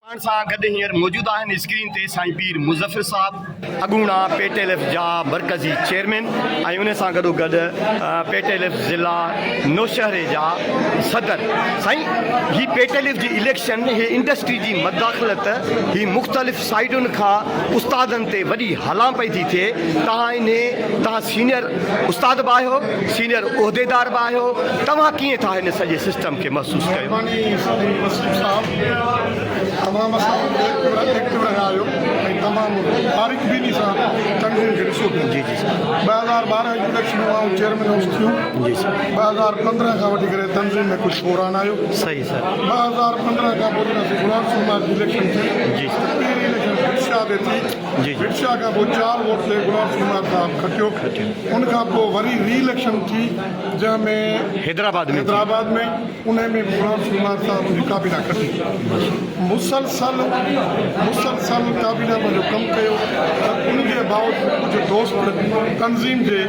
پاڻ سان گڏ هينئر موجود آهن اسڪرين تي سائين پير مظفر صاحب اڳوڻا پي ٽي ايل ايف جا مرڪزي چيئرمين ۽ ان سان گڏو گڏ پي ٽي ايل ايف ضلع نوشهري جا صدر. سائين هي پي ٽي ايل ايف جي اليڪشن هي انڊسٽري جي مداخلت هي مختلف سائيڊن کان استادن تي وڏي هلان پئي ٿي ٿئي توهان انهي توهان سينئر استاد به آهيو سينئر عهديدار به آهيو توهان ڪيئن ٿا هن سڄي سسٽم کي محسوس ڪيو. مهرباني سائين وسيم صاحب تمام اسان ايڪٽو رهيا آهيو ۽ تمام باريڪ بيني سان تنظيم کي ڏسو پيا جي جي سر 2012 جون اليڪشنون آئون چيئرمين هوس ٿيون جي سر 2015 کان وٺي ڪري تنظيم ۾ ڪجهه بحران آيو صحيح سر 2015 کان پوء جڏهن اسين غلام سرمار جي اليڪشن ٿي جي سر پهرين اليڪشن ڀٽ شاهه تي ٿي جي جي ڀٽ شاهه کان پوء 4 ووٽ تي غلام سرمار صاحب کٽيو ان کان پوء وري ري اليڪشن ٿي جنهن ۾ حيدرآباد ۾ حيدرآباد ۾ انهي ۾ به غلام سرمار صاحب جي ڪابينا کٽي. مسلسل مسلسل ڪابينا پنهنجو ڪم ڪيو ته ان جي باوجود ڪجهه دوست تنظيم جي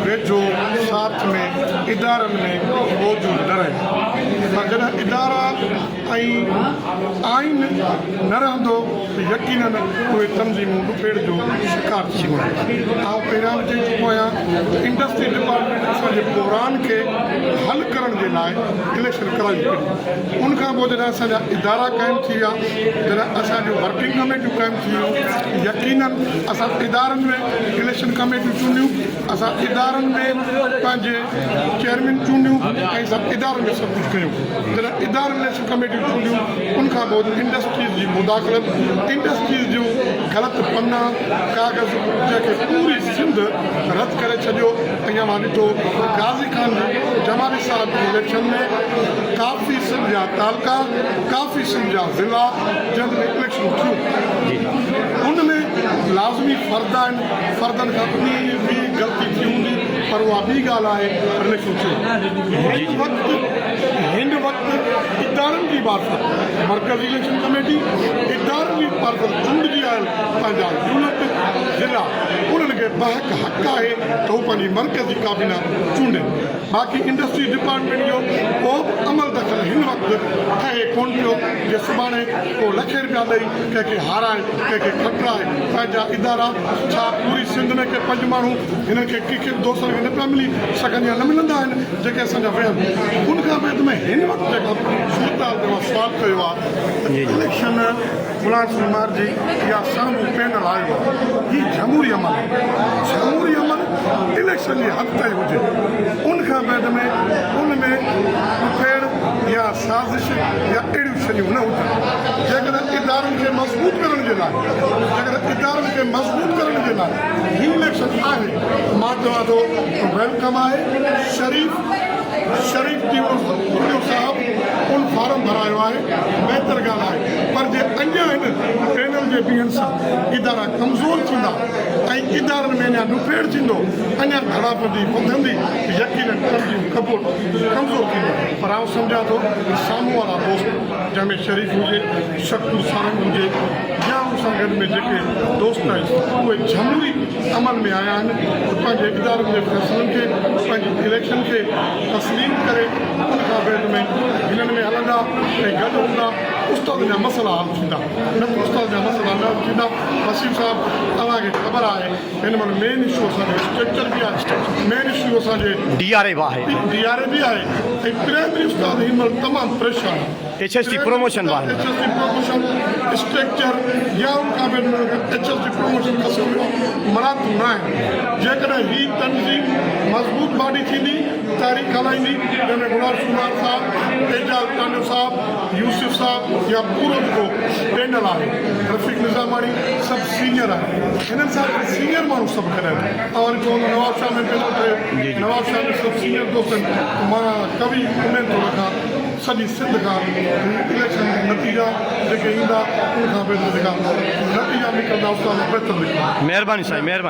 ويجهو ساٿ ۾ ادارن ۾ موجود نه رهيا پر جڏهن ادارا ۽ آئين نه رهندو ته يقينن اهي تنظيمون ڏڦيڙ جو شڪار ٿينديون. آئون پهريان به چئي چڪو آهيان ته انڊسٽري ڊپارٽمينٽ اسان جي بحران کي حل ڪرڻ جي لاء اليڪشن ڪرائي پئي. ان کان پوء جڏهن اسان جا ادارا قائم ٿي ويا، جڏهن اسان جون ورڪنگ ڪميٽيون قائم ٿي ويون، يقينن اسان ادارن ۾ اليڪشن ڪميٽيون چونڊيون، اسان ادارن ۾ پنهنجي چيئرمين چونڊيون ۽ اسان ادارن ۾ سڀ ڪجهه ڪيو. جڏهن ادارن اليڪشن ڪميٽيون چونڊيون ان کان پوء انڊسٽريز جي مداخلت، انڊسٽريز جون غلط پنا، ڪاغذ جنهن کي پوري سنڌ رد ڪري ڇڏيو ۽ اوهان ڏٺو ته غازي خان جمالي صاحب جي اليڪشن ۾ ڪافي سنڌ جا تعلقا، ڪافي سنڌ جا ضلعا جن ۾ اليڪشنون ٿيون ان ۾ لازمي فرد آهن، فردن کان انهي به غلطي ٿي هوندي پر اها ٻي ڳالهه آهي پر اليڪشن ٿيو. هن وقت هن وقت ادارن جي معرفت مرڪزي اليڪشن ڪميٽي ادارن جي معرفت چونڊجي آيل پنهنجا يونٽ ضلعا انهن کي بحق حق آهي ته هو پنهنجي مرڪزي ڪابينا چونڊين باقي انڊسٽري ڊپارٽمينٽ جو ڪو به عمل دخل هن وقت ٺهي ڪونه پيو جي سڀاڻي ڪو لکين رپيا ڏئي ڪنهن کي هارائي ڪنهن کي کٽرائي پنهنجا ادارا ڇا پوري سنڌ ۾ ڪي پنج ماڻهو هنن کي ڪنهن کي به دوستن کي نه پيا ملي سگهن يا نه ملندا آهن جيڪي اسان جا ويهن ان کان بعد ۾ هن وقت جيڪا صورتحال تي مان سوال ڪيو آهي ته اليڪشن غلام سرمار جي يا سامهون پينل آيو آهي هي جمهوري عمل آهي جمهوري عمل اليڪشن جي حد تائين هجي ان کان بعد ۾ ان ۾ ڏڦيڙ يا سازش يا اهڙيون شيون نه هجن جيڪڏهن ادارن کي مضبوط ڪرڻ جي لاء جيڪڏهن ادارن کي مضبوط ڪرڻ جي لاء هي اليڪشن آهي ته مان چوان ٿو ته welcome آهي شريف شريف ٽيوڙيو صاحب ان فارم ڀرايو آهي بهتر ڳالهه آهي پر جي اڃا هن پينل جي بيهڻ سان ادارا ڪمزور ٿيندا ۽ ادارن ۾ اڃا ڏڦيڙ ٿيندو اڃا ڌڙابندي وڌندي ته يقينن تنظيم قبول ڪمزور ٿيندي پر آئون سمجهان ٿو ته سامهون وارا دوست جنهن ۾ شريف هجي شڪور سارنگ هجي يا ان سان گڏ ۾ جيڪي دوست آهن اهي جمهوري عمل ۾ آيا آهن ته پنهنجي ادارن جي فيصلن کي پنهنجي اليڪشن کي تسليم ڪري ان کان بعد ۾ هنن ۾ هلندا ۽ گڏ هوندا استادن جا مسئلا حل ٿيندا نه ته استادن جا مسئلا نه حل ٿيندا وسيم صاحب اوهان کي خبر آهي هن مهل مين اشو اسان جو اسٽرڪچر به آهي مين اشو اسان جي ڊي آر اي به آهي. ڊي آر اي به آهي ۽ پرائمري استاد هن مهل تمام پريشان آهن. ايڇ ايس ٽي پروموشن به آهن. H S T promotion structure يا ان کان به ايڇ ايس ٽي پروموشن کسيو ويو آهي مراعتون نه آهن جيڪڏهن هي تنظيم مضبوط باڊي ٿيندي تحريڪ هلائيندي جنهن ۾ گلاب سومار صاحب اعجاز چانڊيو صاحب يوسف صاحب يا پورو جيڪو پينل آهي رفيق نظاماڻي سڀ سينئر آهن هنن سان گڏ سينئر ماڻهو سڀ گڏ آهن اوهان ڏٺو هوندو نوابشاهه ۾ پينل ٺهيو نوابشاهه ۾ سڀ سينئر دوست آهن مان قوي اميد ٿو رکان سڄي سنڌ کان هي اليڪشن جا نتيجا جيڪي ايندا ان کان بهتر جيڪا نتيجا نڪرندا استاد بهتر نڪرندا. مهرباني سائين مهرباني.